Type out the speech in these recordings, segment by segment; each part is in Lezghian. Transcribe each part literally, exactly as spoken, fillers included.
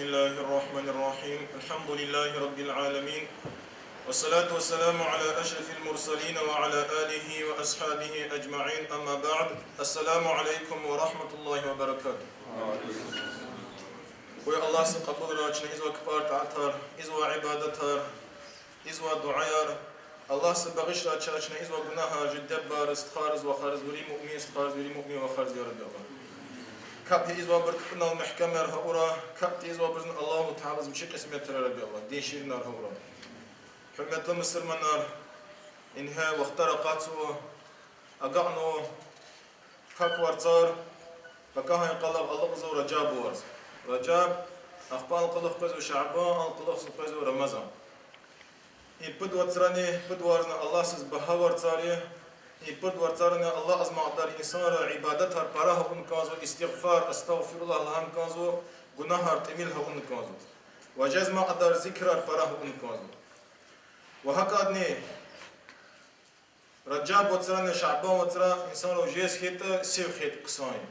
بسم الله الرحمن الرحيم. الحمد لله رب العالمين. والصلاة والسلام على أشرف المرسلين وعلى آله وأصحابه أجمعين. أما بعد. السلام عليكم ورحمة الله وبركاته. Къуй Аллагьди кьабулрай чна ийизвай кпӀар, тӀаатар, ийизвай ибадатар, ийизвай дуьаяр. Аллагьди багъишрай чна ийизвай гунагьар жи дидебайриз, стхайриз, вахариз, вири муъмин стхайриз, вири муъмин вахариз, я Рабби Аллагь. КапӀ тийизвайбур кпӀунал мягькемар гьавурай, капӀ тийизвайбурузни Аллагьу Таалади вичи кьисметрай, я Рабби Аллагь, дин ширинар гьавурай. Гьуьрметлу мусурманар, ингье вахтар акъатзава, агакьнава, пак варцар, пакагьан къалаб алукьзава Ражаб варз. Ражаб, ахпа алукьзава Шабан, алукьзава Рамазан. И пуд вацрани, пуд варзни Аллагьдиз багьа варцар я. И пуд вацрани Аллагьди амукьдай инсанрин ибадатар пара авун кӀанзава, истигъфар, астагъфируллагь лагьун кӀанзава, гунагьар тӀимил авун кӀанзава. Ва жез амукьдай зикрар пара авун кӀанзава. Ва гьакӀадни Ражаб вацрани Шабан вацра инсанрал жез хьайитӀа сив хьайитӀа хъсан я.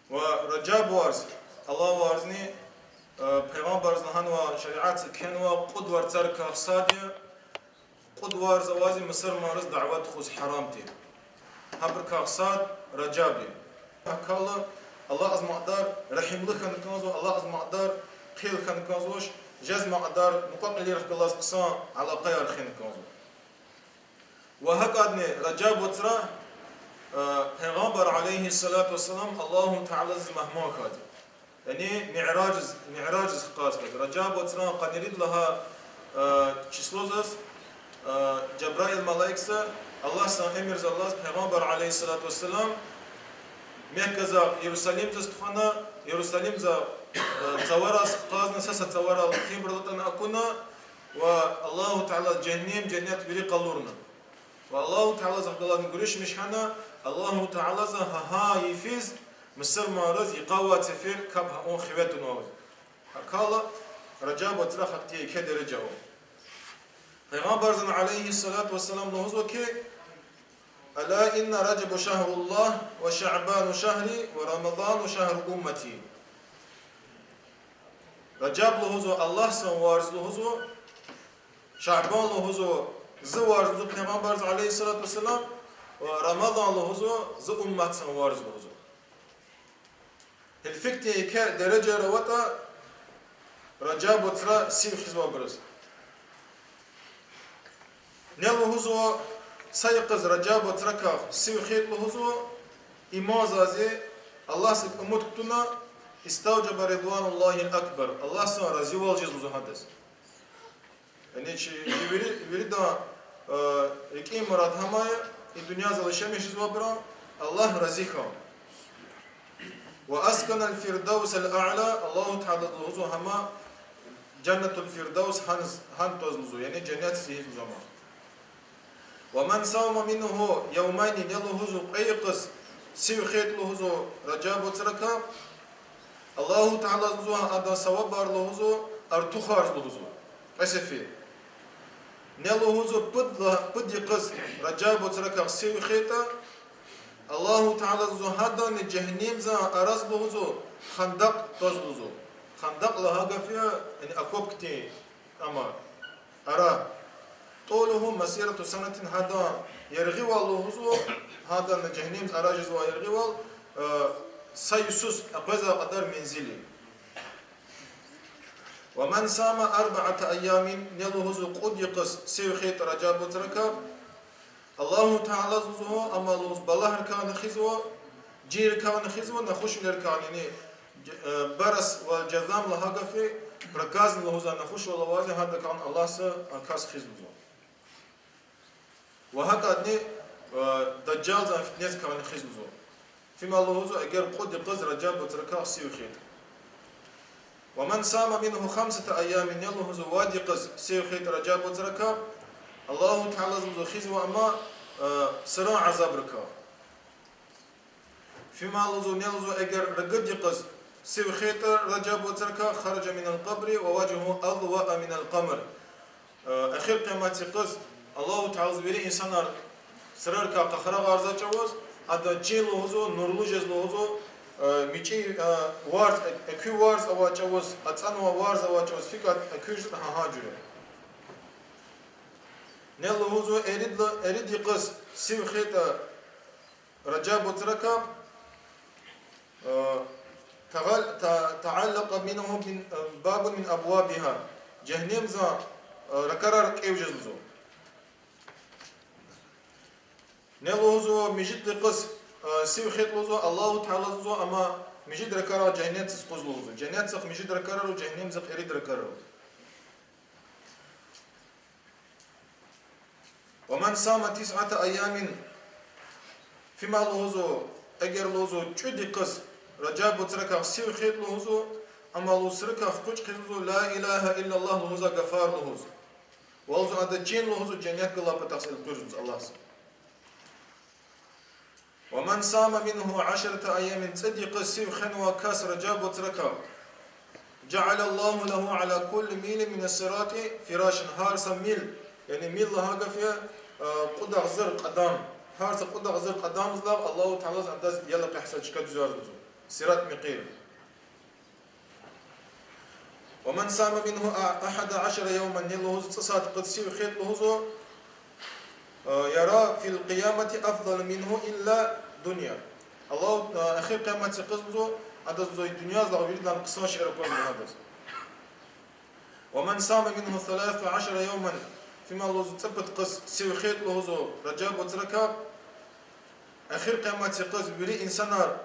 Ва Ражаб варз, Аллагьдин варзни, э, Пайгъамбарди лагьанва, шариатда кхьенва, кьуд варцарикай сад я, кьуд варз авайди мусурманриз дават хуьз гьарам тир. Гьабурукай сад Ражаб я. Гьакала Аллагьди амукьдай регьимлу хьана кӀанзава, Аллагьди амукьдай хъел хьана кӀанзавач, жез амукьдай мукьва-кьилийрихъ галаз хъсан алакъаяр хьана кӀанзава. Ва гьакӀадни Ражаб вацра, э, Пайгъамбар عليه الصلاة والسلام Аллагьу Тааладиз мугьман хьайиди. Яни миъраж, миъраж хкажиз. Ражаб вацра къанни ирид лагьай, э, числодиз, э, Жабраил малаикди Аллагьдин эмирдаллаз Пайгъамбар عليه الصلاة والسلام Меккадилай Ярусалимдиз тухвана, Ярусалимдилай, э, цавариз хкажна, са-са цаварал фин бурал атӀана акуна, ва Аллагьу Таалади жегьеннем, женнет вири къалурна. Ва Аллагьу Тааладихъ галазни гуьруьшмиш хьана, Аллагьу Таалади гьа-гьа йифиз мусурманриз йикъа авай сефер капӀ авун хиве тунвай. Гьакала Ражаб вацра гьахьтин еке дережа ава. Пайгъамбарди عليه الصلاة والسلام лугьузва хьи: ألا إن رجب شهر الله وشعبان شهري ورمضان شهر أمتي. Ражаб лугьузва Аллагьдин варз лугьузва, Шабан лугьузва зи варз лугьузва Пайгъамбарди عليه الصلاة والسلام, ва Рамазан лугьузва зи умматдин варз лугьузва. Гьелфикди еке дережаяр аватӀа Ражаб вацра сив хизвайбуруз. Ни лугьузва, са йикъаз Ражаб вацракай сив хьайитӀа лугьузва, иман заз Аллагьдик умуд кутуна, استوجب رضوان الله الأكبر, Аллагьдин разивал жез лугьузва гьадаз. Яни чи вири, виридан, э, рикӀин мурад гьам я, и дуьньядал яшамиш жезвайбуран Аллагь рази хьун. وأسكنه الفردوس الأعلى, Аллагьу Таалади лугьузва гьам Жаннатул Фирдавс гьан, гьан тваз лугьузва, яни женнет ийиз лугьузва гьам. ومن صام منه يومين, ни лугьузва кьве йикъаз сив хьайитӀа лугьузва Ражаб вацракай, Аллагьу Таалади лугьузва гьа адан савабар лугьузва артухарзава лугьузва, кьве сефер. Ни лугьузва пуд ла-, пуд йикъаз Ражаб вацракай сив хьайитӀа, Аллагьу Таалади лугьузва гьаданни жегьеннемдин арада лугьузва хандакь тваз лугьузва. Хандакь лагьай гаф я, яни окоп хьтин, амма ара. طوله مسيرة سنة, гьадан яргъивал лугьузва, гьаданни жегьеннемдин арада жезвай яргъивал, э, са йисуз къвезвай кьадар мензил я. ومن صام أربعة أيام, ни лугьузва кьуд йикъаз сив хьайитӀа Ражаб вацракай, Аллагьу Таалади лугьузва, амма лугьуз балагьрикайни хуьзва, жинрикайни хуьзва, нахушвилерикайни, яни, э, барас ва жазам лагьай гаф я, проказни лугьузва, нахушвал авайди, гьадакайни Аллагьди а кас хуьз лугьузва. Ва гьакӀадни, э, дажжалдин фитнедикайни хуьз лугьузва. Фима лугьузва, эгер кьуд йикъаз Ражаб вацракай сив хьайитӀа. ومن صام منه خمسة أيام, ни лугьузва вад йикъаз сив хьайитӀа Ражаб вацракай, Аллагьу Таалади лугьузва хуьзва ам, э, сурун азабрикай. Фима лугьузва, ни лугьузва, эгер ругуд йикъаз сив хьайитӀа Ражаб вацракай, خرج من القبر ووجهه أضوأ من القمر. Э, эхир къиямат йикъаз Аллагьу Таалади вири инсанар сурарикай къарагъарзавай чӀавуз, адан чин лугьузва нурлу жез лугьузва, Э, мичӀи, э, варз, э, экуь варз авай чӀавуз, ацӀанвай варз авай чӀавуз фикӀа экуь жуз гьа-, гьа жуьре. Ни лугьузва, ирид-, ирид йикъаз сив хитӀа Ражаб вацракай, э, тагъал-, та-, تعلق منه من، э، باب من أبوابها. Жегьеннемзан, э, ракӀарар кӀев жез лугьузва. Ни лугьузва, мижит йикъаз, э, сив хитӀ лугьузва, Аллагьу Таалади лугьузва, амма мижит ракӀарар жегьеннемдиз къуз лугьузва. Жегьеннемдихъ мижит ракӀарар ава, жегьеннемдихъ ирид ракӀарар ава. ومن صام تسعة أيام, фима лугьузва, эгер лугьузва, кӀуьд йикъаз Ражаб вацракай сив хитӀ лугьузва, амма лугьузва, срикай хкуч хъийизва, لا إله إلا الله лугьузвай гафар лугьуз. Ва лугьузва, ада чин лугьузва, женнет галай патахъ элкъуьрзава Аллагьди. ومن صام منه عشرة أيام, цӀуд йикъаз сив хвенвай кас Ражаб вацракай, جعل الله له على كل ميل من الصراط فراشا, гьар са мил, яни мил лагьай гаф я, э, кьуд агъзур кьадам, гьар са кьуд агъзур кьадамдилай Аллагьу Таалади адаз я лакьай са чка дуьзарзава, Сират муькъуьд. ومن صام منه أحد عشر يوما, ни лугьузва, цӀусад йикъаз сив хитӀ лугьузва, э, يرى في القيامة أفضل منه إلا الدنيا. Аллагьу, э, эхир къиямат йикъаз лугьузва, адаз лугьузва дуьньядилай виридалай хъсан шейэр аквазва гьадаз. ومن صام منه ثلاثة عشر يوما, фима лугьузва, цӀипуд йикъаз сив хитӀ лугьузва Ражаб вацракай, эхир къиямат йикъаз вири инсанар,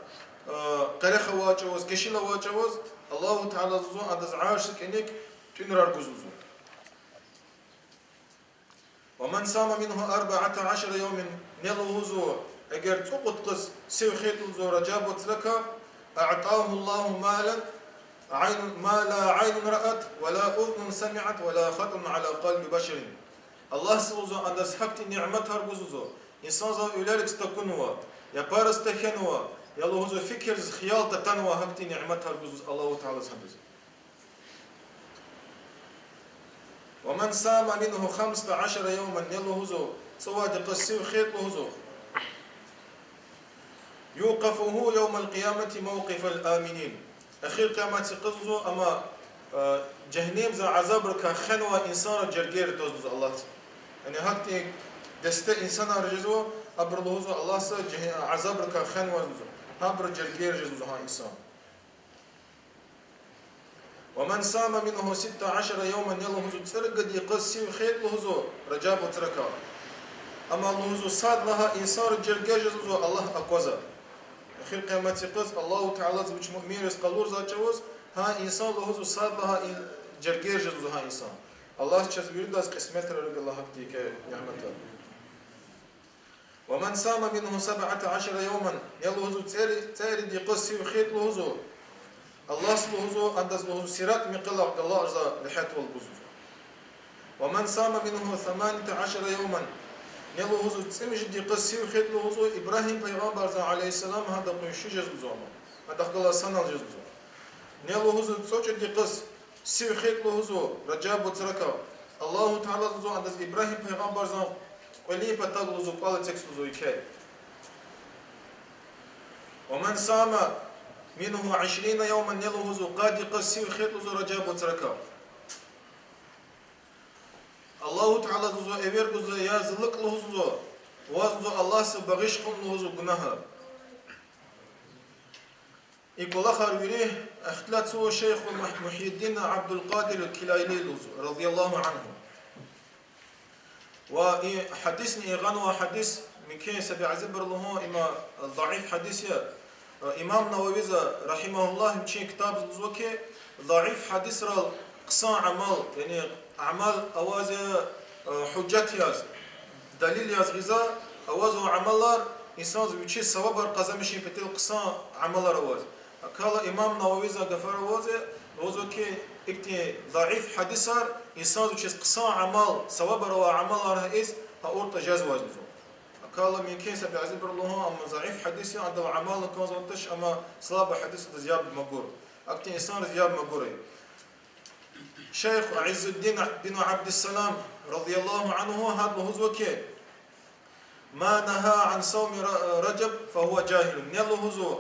э, къерех авай чӀавуз, кешил авай чӀавуз, Аллагьу Таалади лугьузва, адаз Аршдин кӀаник тӀуьнрар гуз лугьузва. ومن صام منه أربعة عشر يوما, ни лугьузва, эгер цӀукьуд йикъаз сив хитӀ лугьузва Ражаб вацракай, أعطاه الله مالا عين، ما لا عين رأت ولا أذن سمعت ولا خطر على قلب بشر. Аллагьди лугьузва, адаз гьахьтин ниматар гуз лугьузва, инсанзан вилериз такунва, япариз тахьанва, я лугьузва, фикирдиз хиял татанва, гьахьтин ниматар гуз лугьузва Аллагьу Таалади гьадаз. ومن صام منه خمسة عشر يوما, ни лугьузва, цӀувад йикъаз сив хитӀ лугьузва, يوقفه يوم القيامة موقف الآمنين. Эхир къиямат йикъаз лугьузва, амма, э, жегьеннемзан азабрикай хвенвай инсанрин жергейра тваз лугьузва Аллагьди. Яни гьахьтин десте инсанар жезва, абуру лугьузва Аллагьди жегьен-, азабрикай хвенваз лугьузва. Гьабурун жергейра жез лугьузва гьа инсан. ومن صام منه ستة عشر يوما, ни лугьузва, цӀуругуд йикъаз сив хитӀ лугьузва Ражаб вацракай, амма лугьузва сад лагьай инсанрин жергейра жез лугьузва Аллагь аквазва. Эхир къиямат йикъаз Аллагьу Таалади вич муъминриз къалурзавай чӀавуз, гьа инсан лугьузва сад лагьай ин-, жергейра жез лугьузва гьа инсан. Аллагьди чаз виридаз кьисметрай гуй Аллагь гьахьтин икӀ ниматар. ومن صام منه سبعة عشر يوما, ни лугьузва цӀери-, цӀерид йикъаз сив хитӀ лугьузва, Аллагьди лугьузва, адаз лугьузва Сират муькъуьдалай галаз регьятвал гуз лугьузва. ومن صام منه ثمانية عشر يوما, ни лугьузва цӀемуьжуьд йикъаз сив хитӀ лугьузва, Ибрагьим пайгъамбарзан عليه السلام гьада къунши жез лугьузва, гьадахъ галаз санал жез лугьузва. Ни лугьузва цӀекӀуьд йикъаз сив хитӀ лугьузва Ражаб вацракай, Аллагьу Таалади лугьузва, адаз Ибрагьим пайгъамбарзан кӀвалин патав лугьузва кӀвал эцигиз лугьузва икӀ. ومن صام منه عشرين يوما, ни лугьузва къад йикъаз сив хитӀ лугьузва Ражаб вацракай, Аллагьу Таалади лугьузва эвер гузва, я зи лукӀ лугьузва, ваз лугьузва Аллагьди багъиш хьун лугьузва гунагьар. И кӀвалахар вири ихтилатзава шейх Мугь-, Мугьйиддин Абдулкъадир Килайли лугьузва, رضي الله عنه. Ва и гьадисни, и гъанвай гьадис, муькуь са бязибуру лугьун, има даиф гьадис я. Имам Нававиди, رحمه الله, вичин ктабда лугьузва хьи, даиф гьадисрал хъсан амал, яни амал аваз я, гьужжат яз, далил яз гъиз авазва амалар, инсанди вичиз савабар къазанмишун патал хъсан амалар аваз. ГьакӀ хьайила имам Нававиди гафар аваз, лугьузва хьи, ихьтин даиф гьадисар инсанди вичиз хъсан амал, савабар авай амалар гьа ийиз, гьа авуртӀа жезвай лугьузва. ГьакӀ хьайила муькуь са бязибуру лугьун, амма даиф гьадис я, адал амал кӀанзаватӀа туш, амма слабый гьадис, адаз яб магур. Ахьтин инсанриз яб магурай. Шейх Иззуддин бин Абдиссалам, رضي الله عنه, гьада лугьузва хьи, من نهى عن صوم رجب فهو جاهل. Ни лугьузва,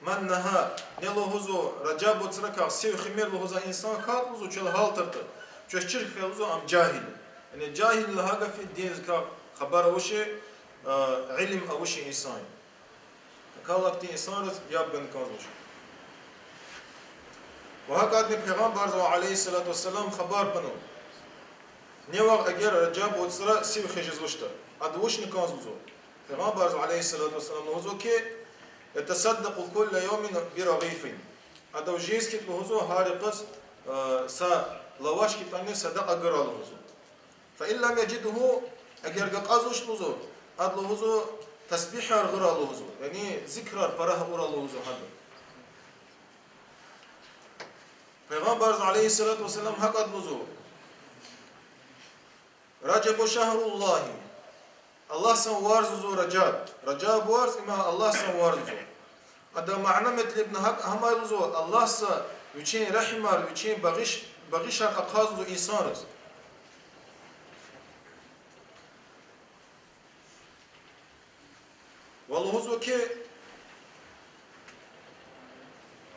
من نهى, ни лугьузва Ражаб вацракай сив химир лугьузвай инсан хьайитӀа лугьузва, чал гьалтайтӀа, чаз чир хьайила лугьузва ам жагьил я. Яни жагьил лагьай гаф диндай хабар авачир, э, илим авачир инсан я. Акалахьтин инсанриз яб гана кӀанзавач. Ва гьакӀадни Пайгъамбарзава, عليه الصلاة والسلام, хабар кьунва: ни вах эгер Ражаб вацра сив хижезвачтӀа, ада вучна кӀанзава лугьузва. Пайгъамбарзава, عليه الصلاة والسلام, лугьузва хьи: يتصدق كل يوم برغيف. Ада жез хьайитӀа лугьузва гьар йикъаз, э, са лаваш хьайитӀани садакьа гурай лугьузва. فإن لم يجده, эгер гакьазвач лугьузва, ада лугьузва тасбигьар гурай лугьузва, яни зикрар пара авурай лугьузва гьада. Пайгъамбарзава, عليه الصلاة والسلام, гьакӀад лугьузва: رجب شهر الله. Аллагьсан варз лугьузва Ражаб. Ражаб варз, им Аллагьсан варз лугьузва. Адан мана-метлебни гьакӀ гьам я лугьузва: Аллагьса Вичин регьимар, Вичин багъиш-, багъишар ахъайзава лугьузва инсанриз. Ва лугьузва хьи,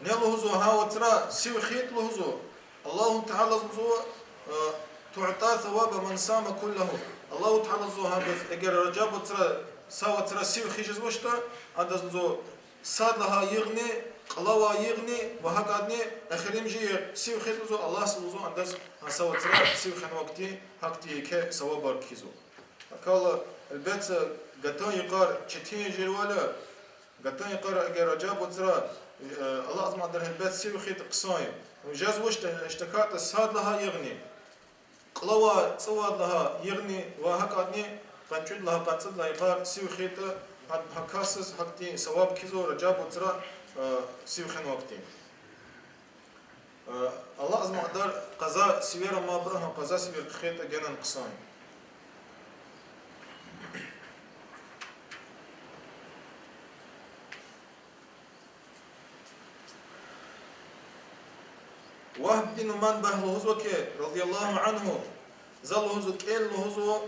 ни лугьузва гьа вацра сив хьайитӀа лугьузва, Аллагьу Таалаз лугьузва, э, تعطى ثواب من صام كله. Аллагьу Таалаз лугьузва гьадаз, эгер Ражаб вацра, са вацра сив хижезвачтӀа, адаз лугьузва сад лагьай югъни, кьалавай югъни ва гьакӀадни эхиримжи югъ сив хьайитӀа лугьузва, Аллагьса лугьузва адаз гьа са вацра сив хвенвайди, гьахьтин еке савабар кхьизва. Акала, гьелбетда, гатан йикъар четин жезвайла, гатан йикъар эгер Ражаб вацра, э, алакьзамадра гьелбетда сив хьайитӀа хъсан я. ЖезвачтӀа, иштакайтӀа сад лагьай югъни, кьалавай, цӀувад лагьай югъни ва гьакӀадни къанни цӀуд лагьай, къанни цӀуд лагьай йикъар сив хьайитӀа, гьа, гьа касдиз гьахьтин саваб кхьизва Ражаб вацра, э, сив хвенвайди. Э, алакьзамадра къаза сивер амайбуру гьа къаза сивер хъхьайтӀа генани хъсан я. Вагьб бин Мунаббигь лугьузва хьи, رضي الله عنه, за лугьузва кӀел лугьузва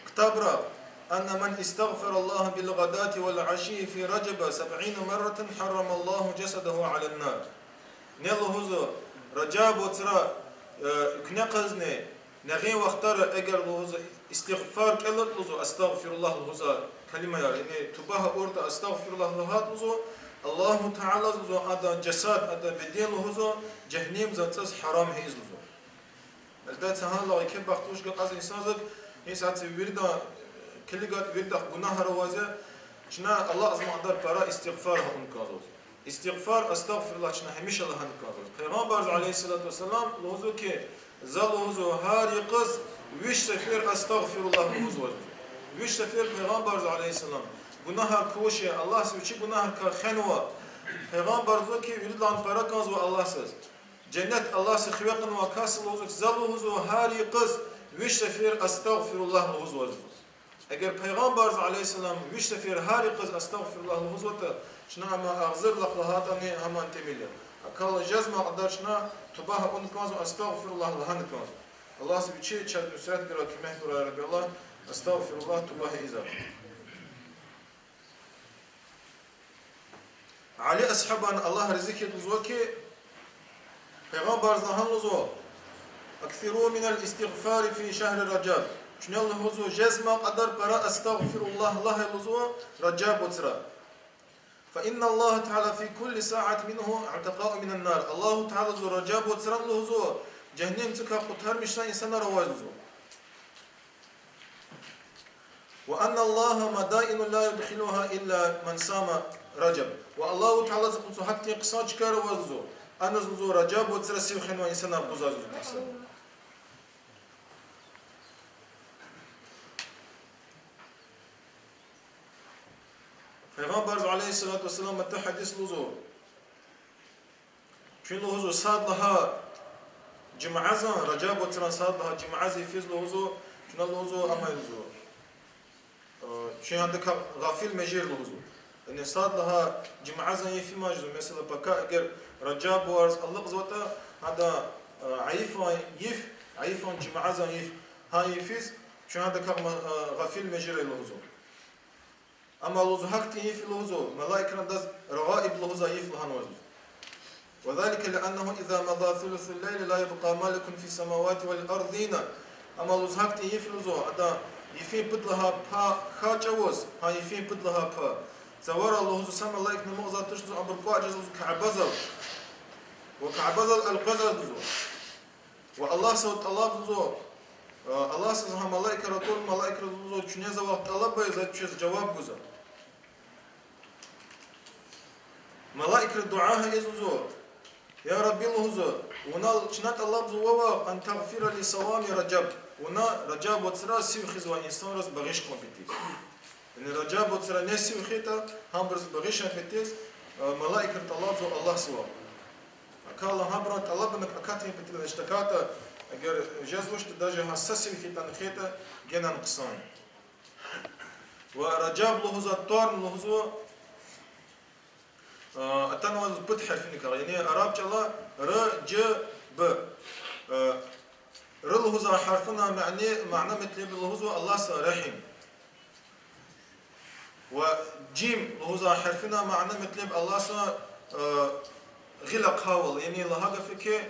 ктабра: أن من استغفر الله بالغداة والعشي في رجب سبعين مرة حرم الله جسده على النار. Ни лугьузва Ражаб вацра, э, куьне къазни, нягъин вахтара эгер лугьузва истигъфар кӀелайтӀа лугьузва, أستغفر الله лугьузвай калимаяр, яни туба авуртӀа أستغفر الله лагьайтӀа лугьузва, Аллагьу Таалаз лугьузва адан жасад, адан беден лугьузва жегьеннемдин цӀуз гьарам ийизва лугьузва. Гьелбетда, гьа лагьай еке бахтлу вуч ятӀа кьаз инсанзак, инсанза виридан, килигайтӀа виридахъ гунагьар аваз я, чна алакьзамадра пара истигъфар авун кӀанзава. Истигъфар, أستغفر الله чна гьамиша лагьана кӀанзава. Пайгъамбарза, عليه الصلاة والسلام, лугьузва хьи, за лугьузва гьар йикъаз виш сефер أستغفر الله лугьузва. Виш сефер Пайгъамбарза, عليه السلام, гунагьар квачир, Аллагьса вичи гунагьрикай хвенва. Пайгъамбарза лугьузва хьи, виридалай пара кӀанзава Аллагьсаз. Женнет Аллагьса хиве кьунвай касди лугьузва хьи, за лугьузва гьар йикъаз виш сефер أستغفر الله лугьузва. Эгер Пайгъамбарза, عليه السلام, виш сефер гьар йикъаз أستغفر الله лугьузватӀа, чна ам агъзур лагьайтӀани гьам тӀимил я. Акала жезмай кьадар чна туба авун кӀанзава, أستغفر الله лагьана кӀанзава. Аллагьса вичи чаз нусрат гурай, куьмек гурай, я Рабби Аллагь, أستغفر الله туба ийизвай. Али асгьабан, Аллагь рази хьуй, лугьузва хьи, Пайгъамбарза лагьана лугьузва: أكثروا من الاستغفار في شهر رجب. Чна лугьузва жезмай кьадар пара أستغفر الله лагьайла лугьузва Ражаб вацра. فإن الله تعالى في كل ساعة منه عتقاء من النار. Аллагьу Таала лугьузва Ражаб вацра лугьузва жегьеннемдин цӀукай къутармишзавай инсанар авай лугьузва. وأن الله مدائن لا يدخلها إلا من صام رجب. Ва Аллагьу Таалаз лугьузва гьахьтин хъсан чкайра авай лугьузва, аниз лугьузва Ражаб вацра сив хвенвай инсанар гузвай лугьузва тахсир. Пайгъамбарза, عليه الصلاة والسلام, маса гьадис лугьузва: чун лугьузва сад лагьай жуьмядин, Ражаб вацран сад лагьай жуьмядин йифиз лугьузва, чна лугьузва амай лугьузва, э, чун гьадакай гъафил мажир лугьузва. Яни сад лагьай жуьмядин йифиз мажзава, месела, пака эгер Ражаб варз алакьзаватӀа, гьада, э, айифан йиф, айифан жуьмядин йиф, гьа йифиз чун гьадакай ма-, э, гъафил мажир лугьузва. Амма лугьузва гьахьтин йиф лугьузва, малаикрин адаз рагъаиб лугьузвай йиф лагьанваз. وذلك لأنه إذا مضى ثلث الليل لا يبقى ملك في السماوات والأرضين. Амма лугьузва гьахьтин йиф лугьузва, адан йифин пуд лагьай пай хьайи чӏавуз, гьа йифин пуд лагьай пай. Цавара лугьузва са малаикни амукьзавайди туш лугьузва, абур кӏватӏ жез лугьузва Кябедал. Ва Кябедал элкъвезвайди лугьузва. Ва Аллагьсавай тӏалабзава, а, Аллагьсаз гьа малаикар атур, малаикар лугьузва, чуьне за вахъ тӏалаб ая, за чаз жаваб гузва. Малаикри дуьа гьа ийизва, я Рабби лугьузва, вуна чна тӏалабзава вавай, أن تغفر لصوام رجب. Вуна Ражаб вацра сив хуьзвай инсанриз багъиш хьун петиз. Яни Ражаб вацра не сив хьайитӏа, гьабуруз багъишун петиз, а, малаикри тӏалабзава Аллагьсавай. Акала гьабурун тӏалабуник акатун петиз, иштаката, эгер жезвачтӏа, даже гьа са сив хьайитӏани хьайитӏа, генани хъсан. Ва Ражаб лугьузвай тӏварни лугьузва, а, атанваз пуд гьарфиникай, яни араб чӏалай Р, Ж, Б. А, Р лугьузвай гьарфунин мани, мана-метлеб лугьузва Аллагьса регьим. Ва Жим лугьузвай гьарфунин мана-метлеб Аллагьса, а, гъил ахъавал, яни лагьай гаф хьи,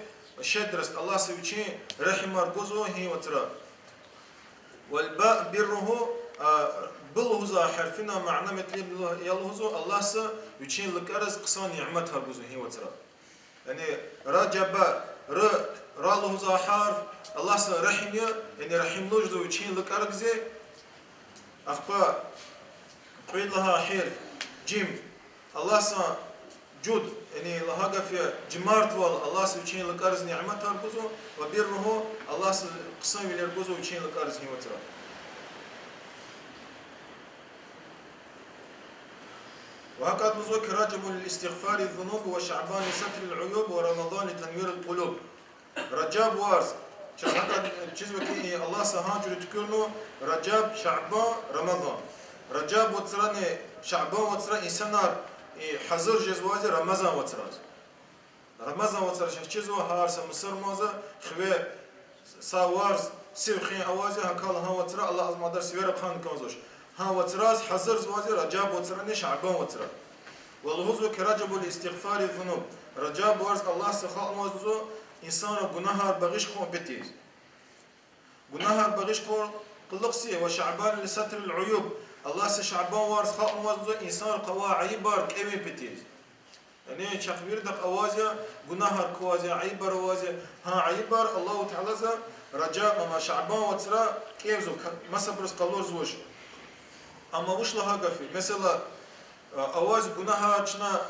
щедрость, Аллагьса вичин регьимар гузва гьи вацра. والباء بره, а, Б лугьузвай гьарфунин мана-метлеб я лугьузва Аллагьса вичин лукӏариз хъсан ниъматар гузва гьи вацра. Яни Ражаба, Р, Ра лугьузвай гьарф, Аллагьса регьим я, яни регьимлу жезва вичин лукӏариз. Ахпа кьвед лагьай гьарф, Жим, Аллагьса жуд, яни лагьай гаф я, жумартвал, Аллагьса вичин лукӏариз ниъматар гузва, ва بره, Аллагьса хъсанвилер гузва вичин лукӏариз гьи вацра. Ва гьакӏ лугьузва хьи, رجب للاستغفار الذنوب وشعبان لستر العيوب ورمضان لتنوير القلوب. Ражаб варз, чаз гьакӏ чизва хьи, Аллагьса гьа жуьре туькӏуьрнава Ражаб, Шабан, Рамазан. Ражаб вацрани Шабан вацра инсанар, и, гьазур жезвайди я Рамазан вацраз. Рамазан вацра чаз чизва гьар са мусурманза хиве са варз сив хуьн авази, гьакӏ гьа вацра Аллагьди мадар сивер ахъайна кӏанзавач. Гьа вацраз гьазурзавайди я Ражаб вацрани Шабан вацра. Ва лугьузва хьи رجب للاستغفار الذنوب. Ражаб варз Аллагьса халкьнавазва инсанрин гунагьар багъиш хьун петиз. Гунагьар багъиш хьун кьулухъ са, وشعبان لستر العيوب. Аллагьса Шабан варз халкьнавазва инсанрихъ авай айибар кӏевун петиз. Яни чахъ виридахъ аваз я, гунагьар кваз я, айибар аваз я, гьа айибар Аллагьу Таалади Ражаб, амма Шабан вацра кӏевзава, масабуруз къалурзавач. Амма вуч лагьай гаф я, месела, аваз гунагьар чна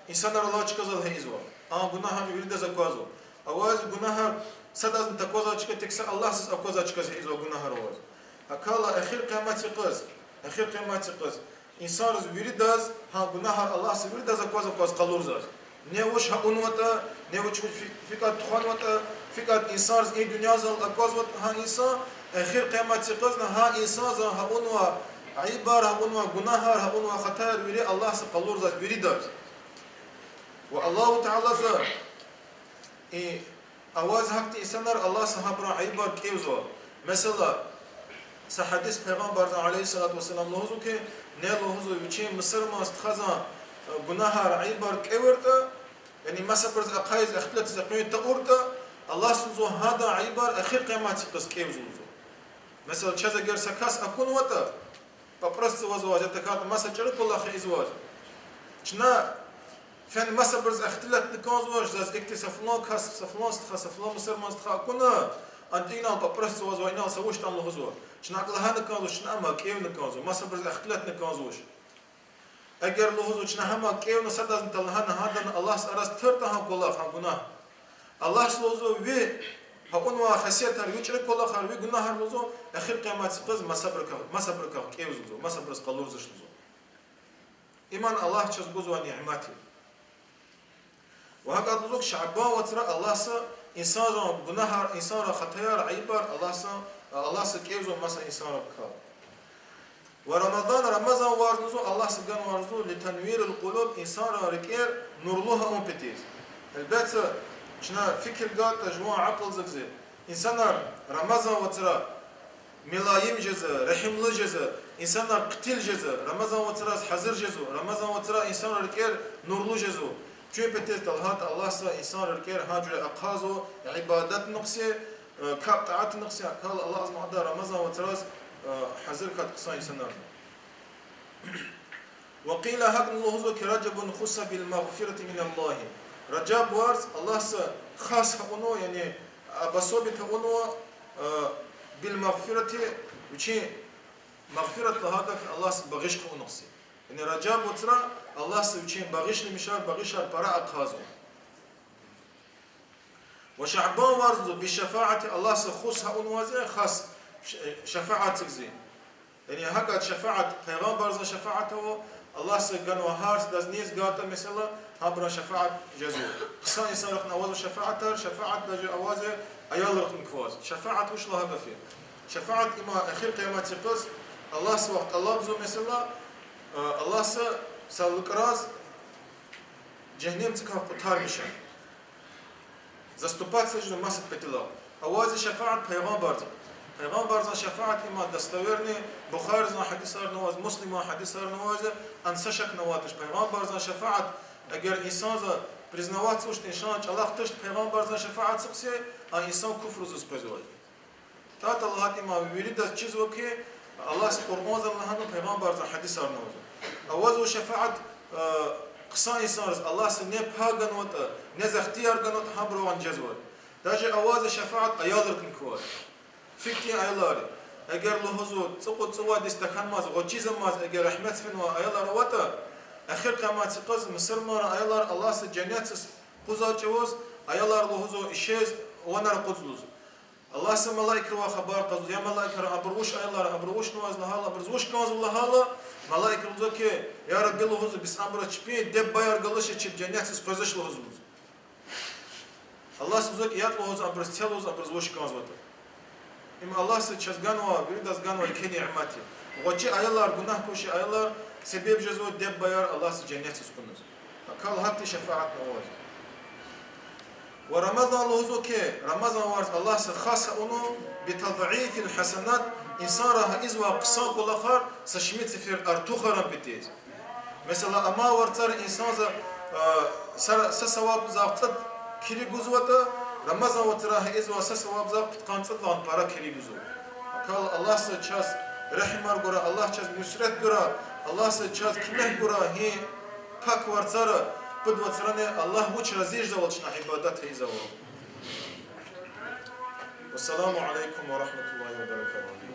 инсанар алай чкадал гьа ийизва, а гунагьар виридаз аквазва. Аваз гунагьар садазни таквазвай чка, тек са Аллагьдиз аквазвай чкадал гьа ийизва гунагьар аваз. Гьакӏ хьайила эхир къиямат йикъаз, эхир къиямат йикъаз инсанриз виридаз гьа гунагьар Аллагьди виридаз акваз-акваз къалурзава. Не вуч гьа авунватӏа, не вуч фи-, фикӏад тухванватӏа, фикӏад инсанриз и дуьньядал аквазватӏа гьа инсан, эхир къиямат йикъазни гьа инсанди гьа авунвай айибар, гьа авунвай гунагьар, гьа авунвай хатаяр вири Аллагьди къалурзава виридаз. Ва Аллагьу Таалади и аваз гьахьтин инсанар Аллагьди гьабурун айибар кӏевзава. Месела, са гьадис Пайгъамбарди عليه الصلاة والسلام лугьузва хьи, ни лугьузва вичин мусурман стхадин гунагьар, айибар кӏевуртӏа, яни масабуруз ахъайиз ихтилатиз экъуьн тавуртӏа, Аллагьди лугьузва гьадан айибар эхир къиямат йикъаз кӏевзава лугьузва. Месела, чаз эгер са кас акунватӏа, пӏапӏрус цаваз аваз, я тахьайтӏа маса чӏуру кӏвалах ийизваз, чна фена масабуруз ихтилатна кӏанзавач, заз ихьтин са флан кас, са флан стха, са флан мусурман стха акуна, ана инал пӏапӏрус цаваз ава, инал са вуч ятӏани лугьузва. Чна акӏ лагьана кӏанзавач, чна амма кӏевна кӏанзава, масабуруз ихтилатна кӏанзавач. Эгер лугьузва чна гьама кӏевна садазни талагьана гьадан Аллагьдин араз тартӏа гьа кӏвалах, гьа гунагь, Аллагьди лугьузва ви гьа авунвай хесетар, ви чӏуру кӏвалахар, ви гунагьар лугьузва эхир къиямат йикъаз масабурукай, масабурукай кӏевзава лугьузва, масабуруз къалурзавач лугьузва. Иман Аллагьди чаз гузвай ниъмат я. Ва гьакӏ лугьузва Шабан вацра Аллагьди инсанрин гунагьар, инсанрин хатаяр, айибар Аллагьди, Аллагьди кӏевзава маса инсанрикай. Ва Рамадан, Рамазан варз лугьузва Аллагьди ганвай лугьузва لتنوير القلوب, инсанрин рикӏер нурлу авун петиз. Гьелбетда, чна фикир гайитӏа жуван акьулдиз, инсанар Рамазан вацра мулайим жезва, регьимлу жезва, инсанар хъуьтуьл жезва, Рамазан вацраз гьазур жезва, Рамазан вацра инсанрин рикӀер нурлу жезва. Чун петез талгьат Аллагьса инсанрин рикӀер гьа жуьре ахъазва, ибадатнихъ са, э, капӀ тӀаатнихъ са, акал Аллагьза мада Рамазан вацраз, э, гьазур хьат хъсан инсанар. وقيل, гьакӀни лугьузва хьи, رجب خص بالمغفرة من الله. Ражаб варз Аллагьса хас авунва, яни обособить авунва, э, بالمغفرة, вичин, магъфират лагьай гаф Аллагьса багъиш хъувунихъ са. Яни Ражаб вацра Аллагьса вичин багъишламишар, багъишар пара ахъазва. Ва Шабан варз بالشفاعة, Аллагьса хас авунва зи, хас ш-, шафаат эцигиз. Яни гьакӀ шафаат, пайгъамбарзан шафаат ава, Аллагьса ганва гьар садаз низ гайитӀа месэла, гьабурун шафаат жезва. Хъсан инсанрихъни авазва шафаатар, шафаат даже авазва аялрихъни кваз. Шафаат вуч лагьай гаф я? Шафаат им я эхир къияматдин юкъуз Аллагьсавай тӀалабзава месэла, э, Аллагьса са лукӀраз жегьеннемдикай къутармиша. Заступаться жезва маса паталай. Авазва шафаат пайгъамбарзан. Пайгъамбарзан шафаат им я достоверный, Бухаризан гьадисарни авазва, Муслиман гьадисарни авазва, ам са шакни авайди туш. Пайгъамбарзан шафаат, эгер инсанза признаваться авуш, инсан чӀалахъ туш пайгъамбарзан шафаатдихъ са, а инсан куфрузиз къвезва. ТахьайтӀа лагьайтӀа им виридаз чизва хьи, Аллагьса Къуръанзани лагьанва, пайгъамбарзан гьадисарни авазва. Авазва шафаат, э, хъсан инсанриз, Аллагьса ни пай ганватӀа, низ ихтияр ганватӀа, гьабурувай жезвайди. Даже авазва шафаат аялрихъни кваз. Фикир ая, аялар. Эгер лугьузва цӀукьуд-цӀувад йис тахьанмаз, гъвечӀизамаз, эгер регьметдиз фенвай аялар аватӀа, эхир къияматдин юкъуз мусурманрин аялар Аллагьса женнетдиз къузвай чӀавуз, аялар лугьузва ишез ванар акъудзава лугьуз. Аллагьса малаикривай хабар кьазва: я малаикар, абур вуч аялар, абур вучнавайди я лагьайла, абуруз вуч кӀанзава лагьайла, малаикри лугьузва хьи, я Рабби, лугьузва, бес абуруз чпин диде-бубаяр галачиз чеб женнетдиз къвезвач лугьузва лугьуз. Аллагьса лугьузва хьи, ятӀа лугьуз абуруз це лугьуз, абуруз вуч кӀанзаватӀа. Им Аллагьса чаз ганвай, виридаз ганвай еке нямет я. ГъвечӀи аялар, гунагь квачир аялар себеб жезва диде-бубаяр Аллагьса женнетдиз кьуниз. Акал гьахьтин шафаатни авазва. Ва Рамазан лугьузва хьи, Рамазан варз Аллагьса хас авунва بتضعيف الحسنات, инсанрай ийизвай хъсан кӀвалахар са шумуд сефер артухарун патал. Месела, амай варцара инсанза, э, са, са савабзахъ цӀуд кири гузватӀа, Рамазан вацрай ийизвай са савабзахъ пудкъанни цӀуд лагьана пара кири гузва. Акал Аллагьса чаз регьимар гурай, Аллагь чаз нусрет гурай, Аллагьса чаз куьмек гурай, гьи пак варцара, пуд вацрани Аллагь вуч рази жезвайвал чна ибадат ийизвайвал. والسلام عليكم ورحمة الله وبركاته.